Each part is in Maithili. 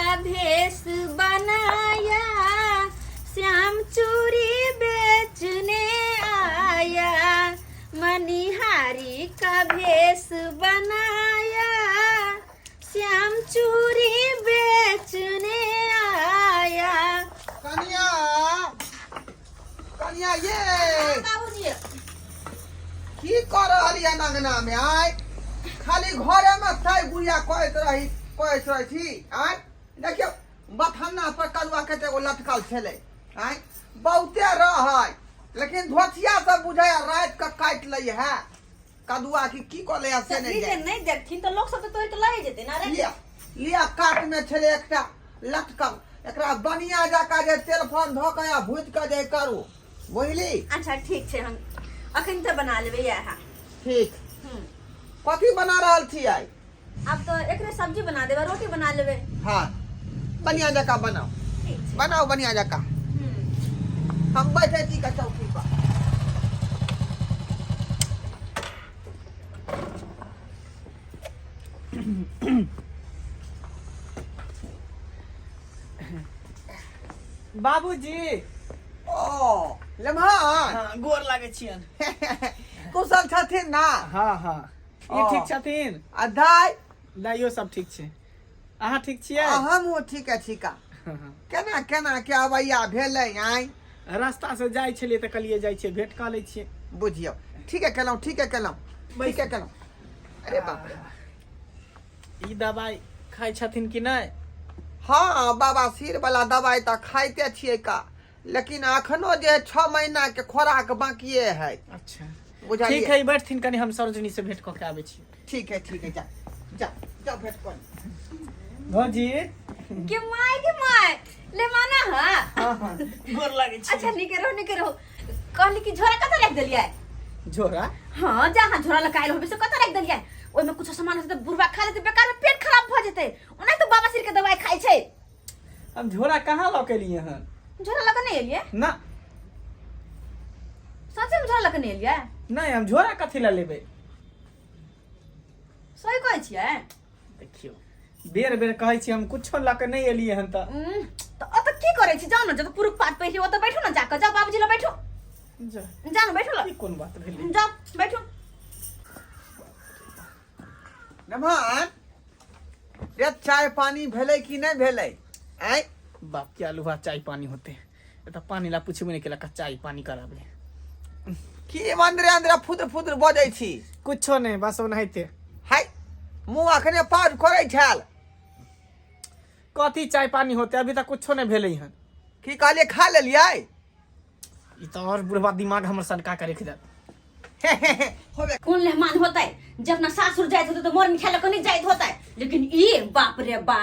का भेष बनाया, श्याम चूड़ी बेचने आया, मनिहारी का भेष बनाया, श्याम चूड़ी बेचने आया। कनिया, कनिया ये। बाबूजी। की कऽ रहल यऽ अंगना में आय? खाली घरे में थाई गुड़िया कहैत रही, कहैत रहै छी आय। देखियौ, बथन्ना पर कदुआ कते एगो लटकल छलै आय, बहुते रहै, लेकिन धोथिया सब बुझाय राति के काटि लै है कदुआ की की कऽ लै है से नहि ई जे जानि। नहि देखथिन तऽ लोक सब तऽ तोड़ि कऽ लए जेतै ने रे। लिअ लिअ, कात में छलै एकटा लटकल, एकरा बनिया जकाँ जे तेल फोन धऽ कऽ आ भूजि कऽ जे करू, बुझली? अच्छा ठीक छै, हम अखन तऽ बना लेबै इएह। ठीक। कथी बना रहल छी आइ? आब तऽ एकरे सब्जी बना देबै, रोटी बना लेबै। हाँ, बढ़िया जकाँ बनाउ। ठीक छै। बनाउ बढ़िया जकाँ। हम बैठे छी का चौकी पर। बाबूजी। ओ लेमहन। हाँ, गोर लागै छियनि। कुशल छथिन ना? हाँ हाँ, ई ओ। ठीक छथिन? आ दाइ? दाइयो सब ठीक छै। अहाँ ठीक छियै? आ हमहूँ ठीक छी का। केना केना के अबैया भेलै आइ? रास्ता से जाइ छलियै तऽ कहलियै जाइ छियै, भेंट कऽ लै छियै। बुझियौ, ठीके केलहुँ, ठीके केलहुँ, ठीके केलहुँ। अरे बाप रे। ई दबाइ खाइ छथिन कि नहि? हँ, बाबा सिर वाला दबाइ तऽ खाइते छियै का, लेकिन अखनो जे 6 महीना के खोराक बाकिए है। अच्छा। बुझलियै? ठीक है, बैठथिन कनि, हम सरोजनी से भेंट कऽ के आबै छी। ठीक है, ठीक है, जा जा जा, भेंट कर। भौजी। के my, के my, ले माना हाँ। हाँ हाँ, गोर लागै छी। अच्छा, निके रहो, निके रहो। कहली कि झोरा कतऽ राखि देलियै? झोरा? हाँ, जहाँ झोरा लकायल होबे से कतऽ राखि देलियै? ओहिमे कुछो सामान होतै तऽ बुढ़वा खा लेतै, बेकार में पेट खराब भऽ जेतै। ओना तऽ बाबा सिर के दवाई खाइ छै। हम झोरा कहाँ लऽ के एलियै हन? झोरा लऽ कऽ नहि एलियै? ना। सचे में झोरा लऽ कऽ नहि एलियै? नहि, हम झोरा कथी लए लेबै? सही कहै छियै? देखियौ, बेर बेर कहै छी, हम कुछो लऽ के नहि एलियै हन तऽ। तऽ ओतऽ की करै छी? जाउ ने, जतऽ पुरुख पात पहिरियौ ओतऽ बैठू ने जाकऽ। जाउ, बाबूजी लग बैठू। जा। जाउ ने, बैठू लग। ई कोन बात भेलै? जाउ, बैठू। नमन रे, चाय पानी भेलै कि नहि भेलै आँय? बाप के आलूहा चाय पानी होते, एतऽ पानी ला पुछबे नहि केलक, चाय पानी कराबे। की अंदरे अंदरे फुद्र फुद्र बजै छी? कुछो नहि, बस ओनाहिते। हाय, मुँह अखने पाज करै छल। कथी चाय पानी होते, अभी तक कुछो नहि भेलै हन। की कहलियै, खा लेलियै? ई तऽ और बुढ़वा दिमाग हमर सनका के रखि देत। होबे। कोन मेहमान होतै जे अपना सासुर जाइत होतै तऽ मोर मिठाई लऽ कऽ नहि जाइत होतै? लेकिन ई बाप रे बा,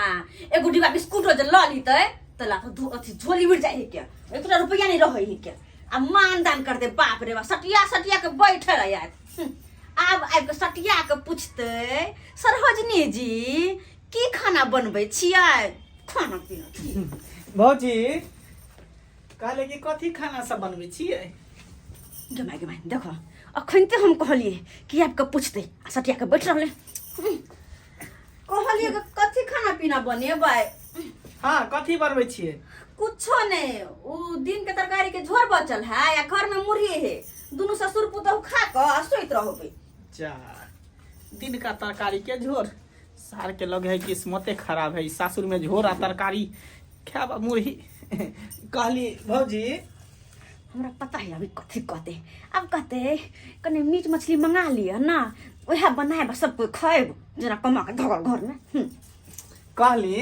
एगो डिब्बा बिस्कुटो जे लऽ लीतै तऽ लाखो अथी झोली उड़ि जाइ है के, एकटा रुपैआ नहि रहै है के। आ मान दान करतै, बाप रे बा, सटिया सटिया के बैठल है आब। आब आबि कऽ सटिया के पूछतै, सरोजनी जी, की खाना बनबै छियै? खाना पीना की? भौजी, कहले कि कथी खाना सब बनबै छियै? गे माय, गे माय, देखो, अखन ते हम कहलिए कि आबि कऽ पूछतै आ सटिया के बैठ रहलै। कहलिए कि कथी खाना पीना बनेबै? हाँ, कथी बनबै छियै? कुछो नहीं, उ दिन के तरकारी के झोर बचल है या घर में मुरही है, दुनू ससुर पुतहु खा कऽ आ सुति रहबै। जा, दिन का तरकारी के झोर! सार के लगे है किस्मते खराब है, सासुर में झोर आ तरकारी खायब आ मुरही। कहली भौजी। हमरा पता है अभी कथी कहते। अब कहते, कने मीट मछली मंगा लिअ ना, वएह बनायब, सब कोई खायब, जेना कमा के धगल घर में। कहली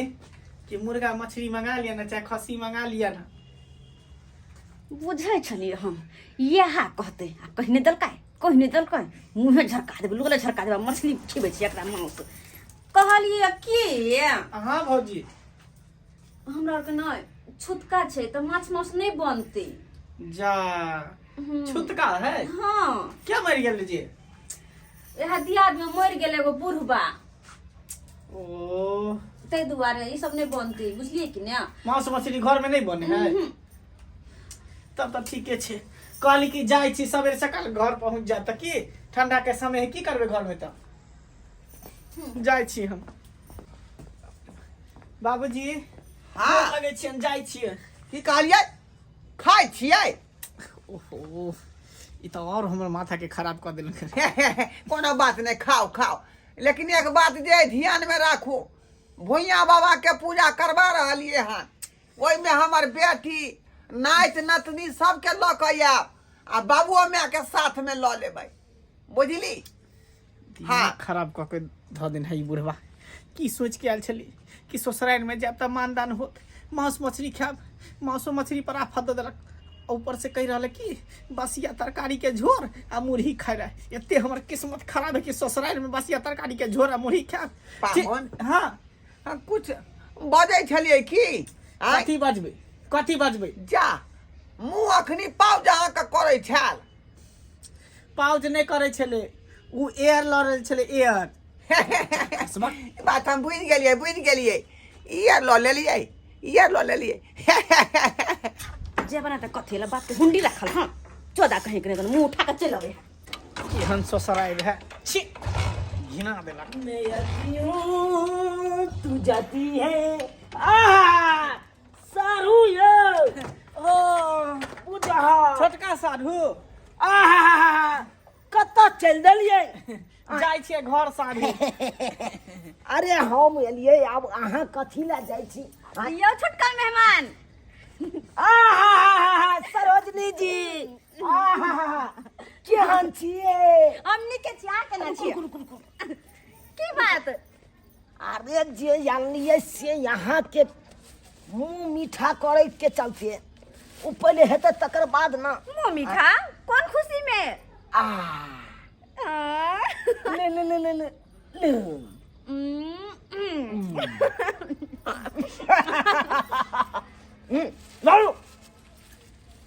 कि मुर्गा मछली मंगा लिअ ना, चाहे खस्सी मंगा लिअ ना। बुझै छलियै हम इएह कहते, आ कहि नहि देलकै, कहि नहि देलकै। मुँहे झरका देबै, लोले झरका देबै। मछली खिबै छी एकरा माउस। कहलियै की? हाँ भौजी। हमरा आरके नहि छुतका छै तऽ माछ मांस नहि बनतै। जा, छुतका है? हाँ। क्या मर गेल जी? इएह दियाद में मरि गेल एगो बुढ़बा। ओ। ताहि दुआरे ई सब नहि बनतै, बुझलियै कि ने? मांस मछली घर में नहीं बने है, तब तऽ ठीके छै। कहली कि जाइ छी, सवेरे सकाल घर पहुंच जा तऽ की, ठंडा के समय है, की करबै घर में? तऽ जाइ छी हम। बाबूजी। हाँ। लगै छियनि, जाइ छियै। की कहलियै? खाइ छियै? ओहो, ई तऽ आओर हमर माथा के खराब कऽ देलक। कोनो बात नहि, खाओ खाओ, लेकिन एक बात जे ध्यान में राखू, भुइया बाबा के पूजा करवा रहलिए हन, ओहिमे हमर बेटी नाति नतनी सबके लऽ कऽ आयब आ बाबुओ माय के साथ में लऽ लेबै, बुझली? दिमाग खराब कऽ के धऽ देने है ई बुढ़वा। की सोच के आयल छली कि ससुरारि में जायब तऽ मानदान होत, मांस मछली खायब, मांसो मछली पर आफत दऽ देलक। ऊपर से कहि रहल कि बसिया तरकारी के झोर आ मुरही खाय रहे। एते हमर किस्मत खराब है कि ससुरारि में बसिया तरकारी के झोर आ मुरही खायब। पाहुन। हाँ। हाँ, कुछ बजै छलियै की? आँय? कथी बजबै, कथी बजबै? जा, मुँह अखनी पाउज अहाँके करै छल। पाउज नहि करै छलै, ओ एयर लऽ रहल छलै, एयर। ई बात हम बुझि गेलियै, बुझि गेलियै। ईयर लऽ लेलियै, ईयर लऽ लेलियै। जे बना तऽ कथी लए बाप के हुंडी रखल हँ, चौदा कहीं के नहि, मुँह उठा कऽ चलि अबै। केहन ससुरारि है, छी, घिना देलक। मैं आती हूँ तू जाती है। आहा सारू यो, ओ बुझा। छोटका साधु। आहा, कतऽ चलि देलियै? जाइ छियै घर साधु। अरे हम एलियै, आब अहाँ कथी लए जाइ छी? यौ छोटका मेहमान। आहा सरोजनी जी, आहा केहन छियै? हम नीके छी, अहाँ केना छियै? की बात? अरे जे जानलियै से यहाँ के मुँह मीठा करे के चलते ओ पहिले हेतै तकर बाद ना। मुँह मीठा कोन खुशी में? आ आ, ले ले ले ले ले ले। उम्म, उम्म। लारू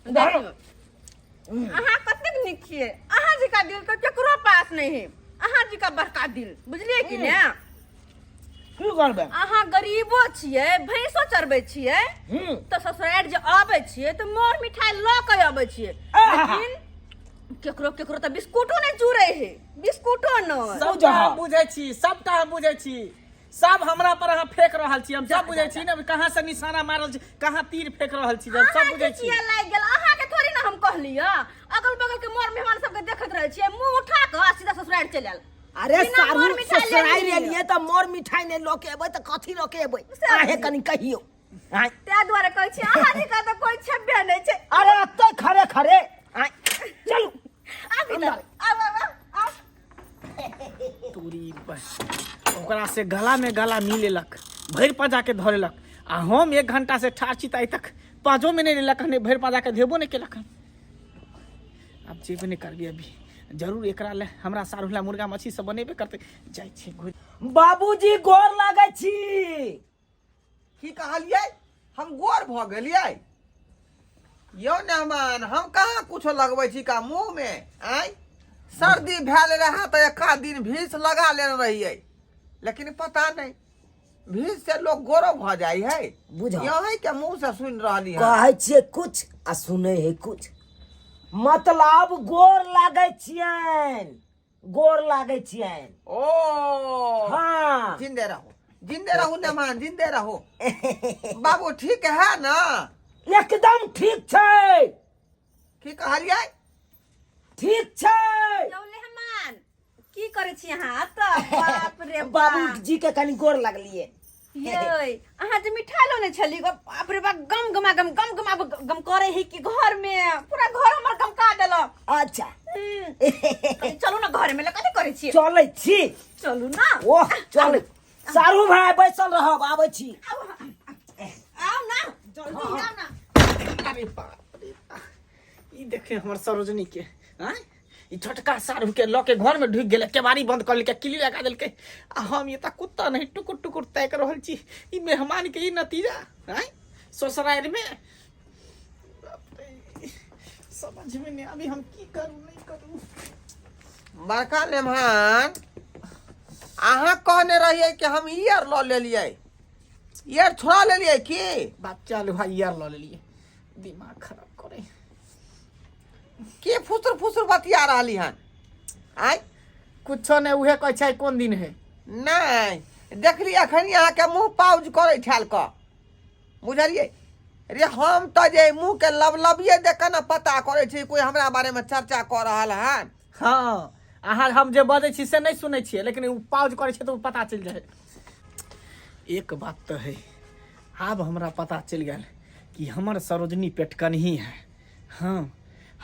लारू। अहाँ कतेक नीक छियै, अहाँ जी का दिल तऽ केकरो पास नहीं है, अहाँ जी का बड़का दिल, बुझलियै कि ने? की करबै? अहाँ गरीबो छियै, भैंसो चरबै छियै, तऽ ससुरारि जे अबै छियै तऽ मोर मिठाई लऽ के अबै छियै, लेकिन केकरो केकरो तऽ बिस्कुटो नहि चूरै है, बिस्कुटो नहि। सबटा हम बुझै छी, सबटा हम बुझै छी, सब हमरा पर अहाँ फेंक रहल छी, हम सब बुझै छी ने, कहाँ से निशाना मारल छी, कहाँ तीर फेंक रहल छी, हम सब बुझै छी। किया लागि गेल अहाँके? थोड़ी ना हम कहलियै, अगल बगल के मोर मेहमान सबके देखैत रहै छियै, मुंह उठा कऽ सीधा ससुरारि चलि आयल। अरे बिना सारू मोर मिठाई लेने ससुरारि लिअ। एलियै तऽ मोर मिठाई नहि लऽ के एबै तऽ कथी लऽ के एबै? से अहें कनि कहियौ। आँय। ताहि दुआरे कहै छी, अहाँ जी का तऽ कोई छेबे नहि छै। अरे एतै खड़े खड़े, आँय, चलू। आब इधर आब, आब, आब, आब। तोरी बस, ओकरा से गला में गला मिलेलक, भरि पजा के धरेलक, आ हम एक घंटा से ठाढ़ छी तऽ आइ तक पाजो में नहि लेलक हन, भरि पजा के धेबो नहि केलक हन। आब जेबे नहि करबी अभी जरूर एकरा ले हमरा सारू ला मुर्गा मछली सब बनेबे करते। जाइ छी घुरि। बाबूजी गोर लागै छी। की कहलियै? हम गोर भऽ गेलियै? यौ मेहमान, हम कहाँ कुछो लगबै छी का मुँह में? आँय, सर्दी भेल रहए तऽ एका दिन भीस लगा लेने रहियै, लेकिन पता नहि भीस से लोग गोरो भऽ जाइ है। बुझल। यहीं के मुँह से सुनि रहली हन। कहै छियै कुछ आ सुनै है कुछ। मतलब गोर लागै छियनि, गोर लागै छियनि। ओ हाँ। जिंदे रहो, जिंदे रहो मेहमान, जिंदे रहो। बाबू ठीक है ना? एकदम ठीक छै। की कहलियै? ठीक छै। यौ मेहमान, की करै छी अहाँ तऽ? बाप रे बाप। बाबूजी के कनि गोर लगलियै। ये अहाँ जे मिठाई लौने छली गो, बाप रे बाप, गम गमा गम गम गमा गम करे है कि घर में, पूरा घर हमर गमका देलक। अच्छा। कनी चलू ना घर में, कथी करै छी? चलै छी। चलू ना। ओह चलै। सारू भाई बैसल रहब, आबै छी। आउ ना, जल्दी आउ ना। अरे बाप रे बाप, ई देखे हमर सरोजनी के, आँय, ई छोटका सारू के लऽ के घर में ढुकि गेलै, केबाड़ी बंद कऽ लेलकै, किली लगा देलकै, आ हम ये तऽ कुत्ता नहीं टुकुर टुकुर ताकि रहल छी। ई मेहमान के ई नतीजा, आँय, ससुरारि में। बाप रे, समझ में नहीं अभी हम की करू नहीं करू। बड़का मेहमान, अहाँ कहने रहियै कि हम ईयर लऽ लेलियै, ईयर छोड़ा लेलियै की? बात चलू भाई, ईयर लऽ लेलियै, दिमाग खराब करे। के फुसुर फुसुर बतिया रहली हन? आँय? कुछो नहीं, उहे कहै छै कोन दिन है। नहीं, देखली अखन अहाँके मुँह पाउज करै छाल कऽ बुझलियै रे हम तऽ जे मुँहके लबलबिए देख कऽ ने पता करै छी कोइ हमरा बारेमे चर्चा कऽ रहल हन। हँ, अहाँ हम जे बजै छी से नहि सुनै छियै, लेकिन ओ पाउज करै छै तऽ ओ पता चलि जाइ। एक बात तऽ है, आब हमरा पता चलि गेल कि हमर सरोजनी पेटकनही है। हँ,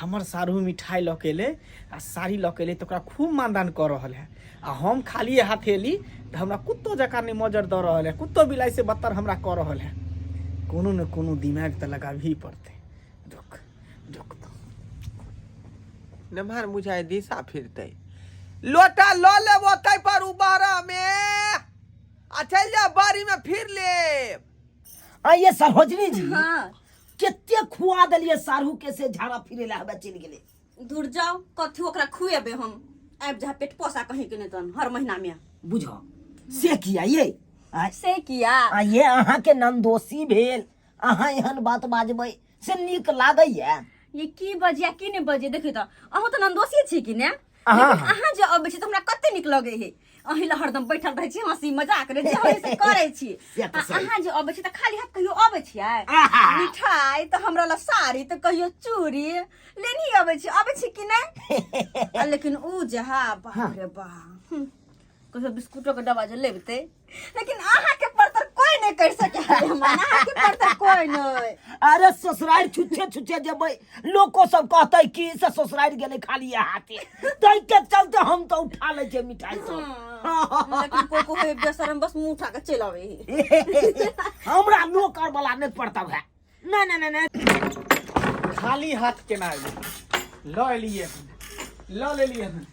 हमर साढ़ू मिठाइ लऽ के एलै आ साड़ी लऽ के एलै तऽ ओकरा खूब मानदान कऽ रहल है, आ हम खालिए हाथे एली तऽ हमरा कुत्तो जकाँ नहि मजर दऽ रहल है, कुत्तो बिलाइ से बदतर हमरा कऽ रहल है। कोनो ने कोनो दिमाग तऽ लगाबही पड़तै। रुक रुक, नमहर बुझाइ दिशा फिरतै। लोटा लऽ लेब ओतै पर उबारा मे आ चलि जाउ बाड़ी मे फिर लेब। आइए सरोजनी जी। हाँ। कते खुआ देलियै साढ़ू के से झाड़ा फिरे ला हवे चलि गेलै। दूर जाओ, कथी ओकरा खुएबे हम? आबि जा पेट पोसा कहीं के नहीं तहन हर महीना में। बुझ से किया ये? आय। से किया? आ ये अहाँ के नंदोसी भेल, अहाँ एहन बात बाजबै से नीक लागैया? ये की बजिया की नहीं बजिया, देखियौ तऽ अहूँ तऽ नंदोसी छी कि ने? अहाँ। लेकिन अहाँ जे अबै छी तऽ हमरा कते नीक लगै है। अहीं लए हरदम बैठल रहै छी, हंसी मजाक रे जे होइ से करै छी। से तऽ आ सही। अहाँ जे अबै छी तऽ खाली हाथ कहियो अबै छियै? आहा। मिठाई तऽ हमरा लए साड़ी तऽ कहियो चूड़ी लेनही अबै छी, अबै छी कि नहि? आ लेकिन उ जे हा, बाप रे बाप, कहियो बिस्कुटो के डब्बा जे लेबते, लेकिन अहाँ के परतर कोई नहीं कर सके है, अहाँ के परतर कोई नहीं। अरे ससुरारि छुच्छे छुच्छे जेबै, लोको सब कहतै कि से ससुरारि गेलै खाली हाथे, ताहि के चलते हम तऽ उठा लै छियै मिठाई सब। हाँ, लेकिन कोई कोई बेशरम बस मुंह उठा के चलि आबै है। हमरा लोक आर वाला नहि पड़तब है। नहीं नहीं नहीं नहीं। खाली हाथ केना एलियै? लऽ एलियै हन, लऽ लेलियै हन।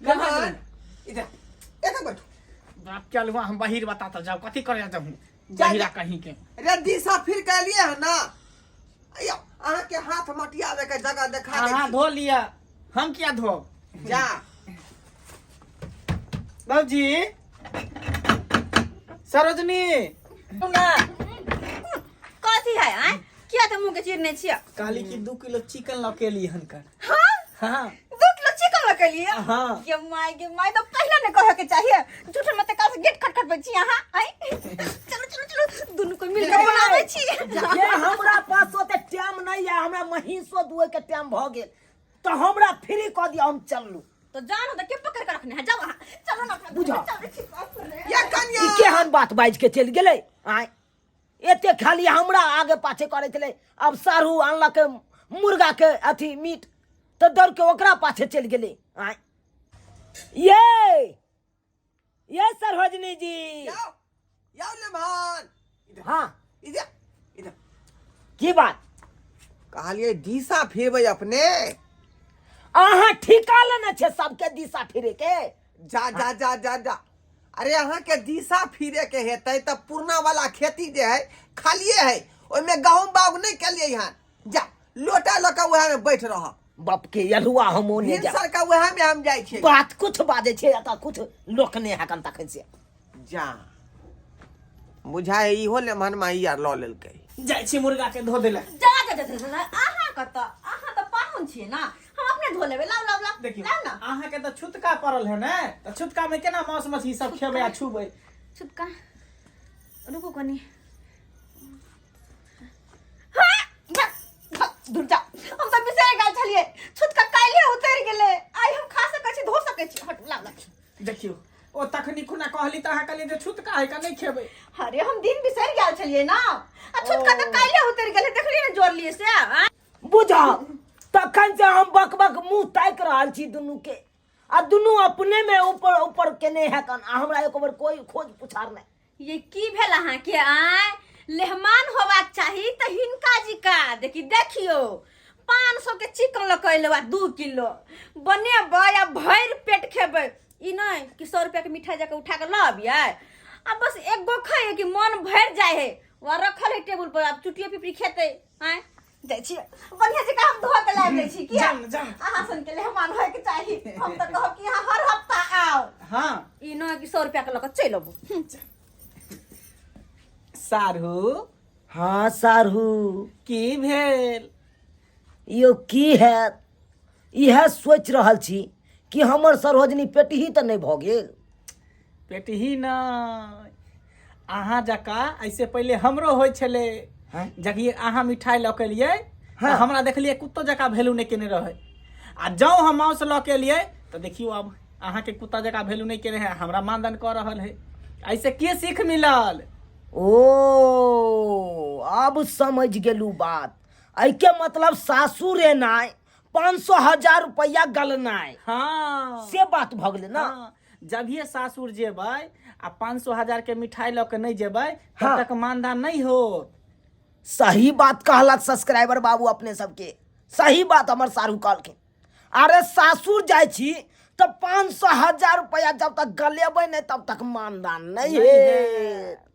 कहाँ गेलै? इधर एतऽ बैठू। बाप के अलुआ, हम बहिर बताता जाओ, कथी करे जाहूँ जा। बहिरा कहीं के। रे दिशा फिर के एलियै हन ना, अय्यो अहाँ के हाथ मटियाबे के जगह देखा दै अहाँ छी। धो लिअ, हम किया धोब? जा। बाबूजी, सरोजनी ना कथी है? आय किया तऽ मुंह के चिरने छियै? कहली कि 2 किलो चिकन लऽ के एली हन कर। हाँ। हाँ। 2 किलो चिकन लऽ के एलियै? हाँ। गे my, गे my, तऽ पहिले ने कहऽ के चाहिए। झूठ मत काल से गेट खटखट छी अहाँ। आय चलो चलो चलो, दुनू को मिल के बनाबै छी। ये हमरा पास ओते टाइम नहीं है, हमरा महींसो दुए के टाइम भऽ गेल, तऽ हमरा फ्री कऽ दिअ, हम चललू। तो जानो तो के पकड़ के रखने है, जाओ अहाँ चलो ना अपना। बुझा। चलो छी, बाप रे। ये कन्या ई केहन बात बाजि के चलि गेलै? आँय, एते खाली हमरा आगे पाछे करै छलै, आब साढ़ू आनलक मुर्गा के अथी मीट तऽ दौड़ के ओकरा पाछे चलि गेलै। आँय ये ये सरोजनी जी। जाओ जाओ लेमान। हाँ। इधर इधर। की बात? कहलियै दिशा फिरबै अपने। अहाँ ठीका लेने छै सबके दिशा फिरे के? जा जा जा जा जा, अरे अहाँ के दिशा फिरे के हेतै तऽ पुरना वाला खेती जे है खालिए है, ओहिमे गहूम बाग नहि केलियै हन। जा लोटा लऽ कऽ उएह में बैठ रह। बाप के यलुआ, हम ओने जा। भिनसर के उएह में हम जाइ छियै। बात कुछ बाजै छै एतऽ कुछ लोक नहि हकन तखन से। जा बुझाय इहो ले मनमा ई आर लऽ लेलकै। जाइ छी मुर्गा के धो देला। जा जा जा जा, जा, अहाँ कतऽ, अहाँ तऽ पाहुन छियै ना, हम अपने धो लेबै। लाउ लाउ लाउ। देखियौ। लाउ ना। अहाँ के तऽ छुतका पड़ल है ने, तऽ छुतका में केना मांस मछली सब खेबै आ छुबै? छुतका, रुकू कनी। हाँ, जा, जा, दूर जा, हम तऽ बिसरि गेल छलियै, छुतका काल्हि उतरि गेलै, आइ हम खा सकै छी, धो सकै छी। हट, लाउ लाउ। देखियौ, ओ तखनी खुना कहली तऽ अहाँ कहलियै जे छुतका है का नहि खेबै। अरे हम दिन बिसरि गेल छलियै ना, आ छुतका तऽ काल्हि उतरि गेलै, देखलियै ने जोड़लियै से आँय? बुझा तखन से हम बक बक मुंह ताकि रहल छी दुनू के, आ दुनू अपने में ऊपर ऊपर केने है कन, आ हमरा एक बेर कोई खोज पुछार नहीं। ये की भेल अहाँ के? आय लेहमान होबाक चाही तऽ हिनका जी का देखी, देखियो 500 के चिकन लऽ के एलौ आ 2 किलो बनेबै आ भरि पेट खेबै। ई नहि कि 100 रुपया के मिठाई जाके उठा के लऽ अबियै आ बस एक गो खाइए कि मन भरि जाइ है, वा रखल है टेबुल पर, आब चुटियो पिपरी खेतै। आँय जाइ छियै, बढ़िया जकाँ हम धो के लाबि लै छी। किया जाउ ने, जाउ ने। अहाँ सन के मेहमान होय के चाही, हम तऽ कहब कि अहाँ हर हफ्ता आउ। हाँ। ई नहि कि 100 रुपया के लऽ के चलि अबू। साढ़ू। हाँ साढ़ू। की भेल? यौ की हैत, इएह सोचि रहल छी कि हमर सरोजनी पेटही तऽ नहि भऽ गेल? पेटही नहि, अहाँ जकाँ ऐसे पहिले हमरो होइ छलै। हैं? जखन अहाँ मिठाई लऽ के एलियै तऽ हाँ। हमरा देखलियै कुत्तो जकाँ वैल्यू नहि केने रहै, आ जँ हम माउस लऽ के एलियै तऽ देखियौ आब अहाँके कुत्ता जकाँ वैल्यू नहि केने है, हमरा मानदान कऽ रहल है। ऐसे की सीख मिलल? ओ अब समझ गेलू बात। एहिके मतलब सासुर एनाइ 500 1000 रुपैआ गलनाइ। हाँ, से बात भऽ गेलै ना। हाँ, जभिये सासुर जेबै आ 500 1000 के मिठाई लऽ के नहि जेबै तब हाँ। तक मानदान नहि होत। सही बात कहलक सब्सक्राइबर बाबू अपने सबके, सही बात हमर सारू कहलखिन। अरे सासुर जाइ छी तऽ 500 1000 रुपैआ जब तक गलेबै नहि तब तक मानदान नहि नहीं है।